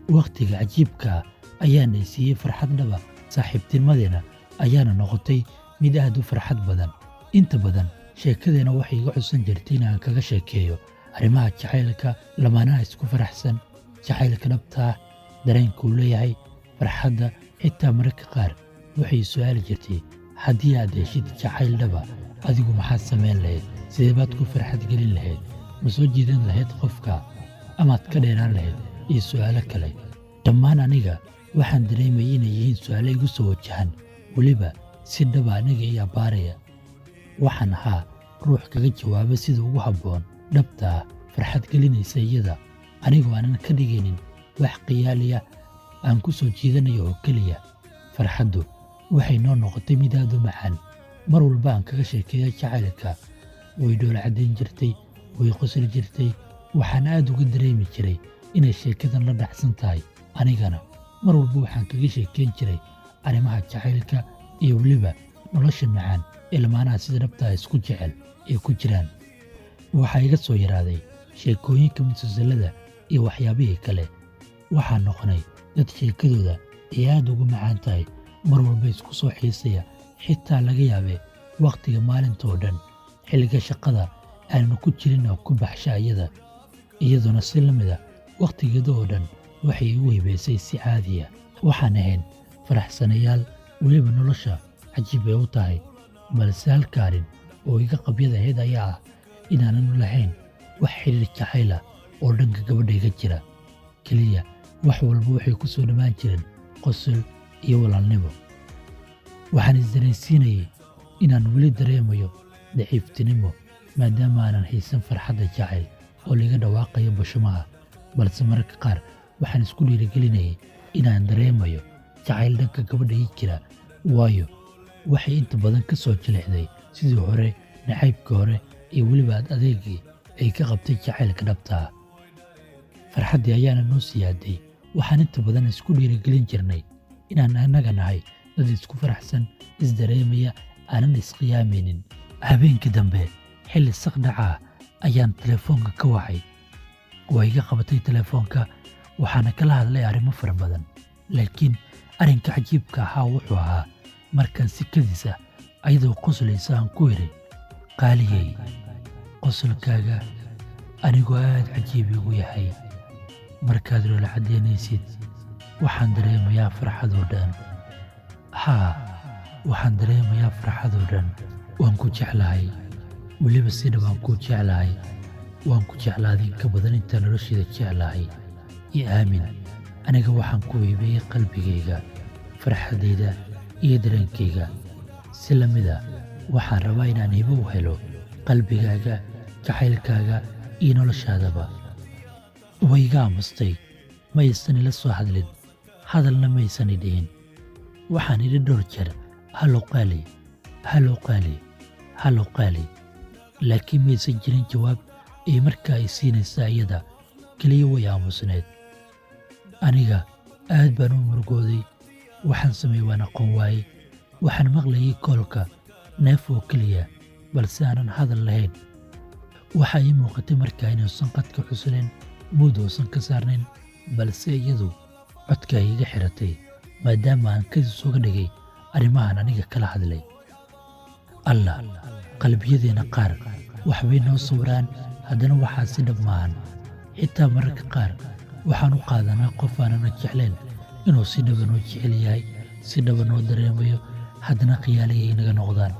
Wakhtiga cajiibka ah ayaana i siiyey farxad dhaba, saaxiibtinimadeena ayaana noqotay mid aad u farxad badan. Inta badan sheekadeena waxay iga codsan jirtay in aan kaga sheekeeyo arrimaha jacaylka, lamaanaha isku faraxsan, jacaylka dhabta ah, dareenka uu leeyahay, farxadda. Xitaa mararka qaar waxay su'aali jirtay, haddii aad heshid jacayl dhaba, adigu maxaad samayn lahayd? Sidee baad ku farxad gelin lahayd? Ma soo jiidan lahayd qofka amaad ka dheeraan lahayd? Iyo su'aalo kale. Dhammaan aniga waxaan dareemayay inay yihiin su'aalo igu soo wajahan, weliba si dhaba aniga ii abbaaraya. Waxaan ahaa ruux kaga jawaaba sida ugu habboon, dhabta ah, farxad gelinaysa iyada, anigoo aanan ka dhigaynin wax khiyaaliya aan ku soo jiidanayo oo keliya. Farxaddu waxay noo noqotay mid aad u macaan. Mar walba aan kaga sheekeeya jacaylka, way dhoola caddayn jirtay, way qosli jirtay. Waxaan aad uga dareemi jiray inay sheekadan la dhacsan tahay. Anigana mar walba waxaan kaga sheekayn jiray arrimaha jacaylka iyo weliba nolosha macaan ee lamaanaha sida dhabtaa isku jecel ay ku jiraan. Waxaa iga soo yaraaday sheekooyinka musalsalada iyo waxyaabihii kale. Waxaan noqonay dad sheekadooda ay aad ugu macaan tahay, mar walba isku soo xiisaya, xitaa laga yaabee wakhtiga maalinta oo dhan xilliga shaqada aanan ku jirin oo ku baxsha iyada. Iyaduna si la mid ah wakhtigeeda oo dhan waxay igu hibaysay si caadi ah. Waxaan ahayn faraxsanayaal, weliba nolosha cajiib bay u tahay. Balse halka arrin oo iga qabyad ahayd ayaa ah inaanan lahayn wax xiriir jacayl ah oo dhanka gabadha iga jira. Keliya wax walba waxay ku soo dhammaan jireen qosol iyo walaalnimo. Waxaan isdareensiinayay inaan weli dareemayo daciiftinimo, maadaama aanan haysan farxadda jacayl oo liga dhawaaqayo bashumaha. Balse mararka qaar waxaan isku dhiirigelinayay inaan dareemayo jacayl dhanka gabadha ii jira, waayo waxay inta badan ka soo jilicday sidii hore, nacaybkii hore iyo weliba ad adeegii ay ka qabtay jacaylka dhabta ah. Farxaddii ayaana noo siyaaday. Waxaan inta badan isku dhiirigelin jirnay inaan annaga nahay dad isku faraxsan, isdareemaya, aanan isqiyaamaynin. Habeenkii dambe xilli saqdhaca ah ayaan telefoonka ka wacay. Waa iga qabatay telefoonka, waxaana kala hadlay arrimo fara badan. Laakiin arrinka cajiibka ahaa wuxuu ahaa markaan si kadis ah ayadoo qoslaysa aan ku idhi, qaaliyey, qosolkaaga anigoo aad cajiib igu yahay. Markaad loola caddaynaysid waxaan dareemayaa farxad oo dhan. Haa, waxaan dareemayaa farxad oo dhan. Waan ku jeclahay, weliba si dhab aan kuu jeclahay. Waan ku jeclaaday in ka badan intaan noloshayda jeclahay. I aamin, aniga waxaan ku hibeeyey qalbigayga, farxaddayda iyo dareenkayga. Si la mid ah waxaan rabaa inaan hibo u helo qalbigaaga, jacaylkaaga iyo noloshaadaba. Way iga aamustay, ma aysan ila soo hadlin, hadalna ma aysan i dhihin. Waxaan idhi dhowr jeer, hello qaali, hello qaali, hello qaali, laakiin ma aysan jirin jawaab ay markaa ay siinaysa iyada. Keliya way aamusneed. Aniga aad baan u murugooday. Waxaan sameeyey waan aqoon waayey. Waxaan maqlayay koolka neef oo keliya, balse aanan hadal lahayn. Waxaa ii muuqatay markaa inuusan qadka cuslayn, mute uusan ka saarnayn, balse iyadu codka ay iga xiratay, maadaama aan kadis uga dhigay arrimahan aniga kala hadlay. Allah, qalbiyadeenna qaar waxbay noo sawiraan, haddana waxaa si dhab maahan. Xitaa mararka qaar waxaan u qaadanaa qof aanana jeclayn inuu si dhaba noo jecel yahay, si dhaba noo dareemayo, haddana khiyaaliyay inaga noqdaan.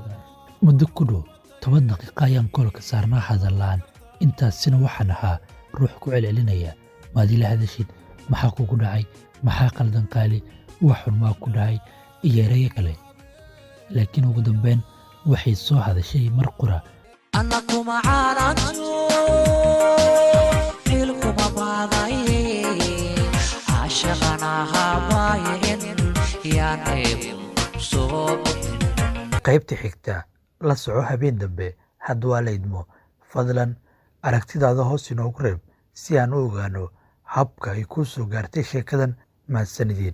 Muddo ku dhow 10 daqiiqo ayaan koolka saarnaa hadal la'aan. Intaasina waxaan ahaa ruux ku celcelinaya, maad ila hadashid? Maxaa kugu dhacay? Maxaa qaldan qaali? Wax xun maa ku dhacay? Iyo erayo kale. Laakiin ugu dambeyn waxay soo hadashay mar qura. Anna kuma caalanto, xilkuma baaday, caashaqana habaayicin, yaan ceeb soo bixin. Qaybta xigta la soco habeen dambe hadduu Alla idmo. Fadlan aragtidaada hoos inoogu reeb si aan u ogaano habka ay kuu soo gaartay sheekadan. Mahadsanidin.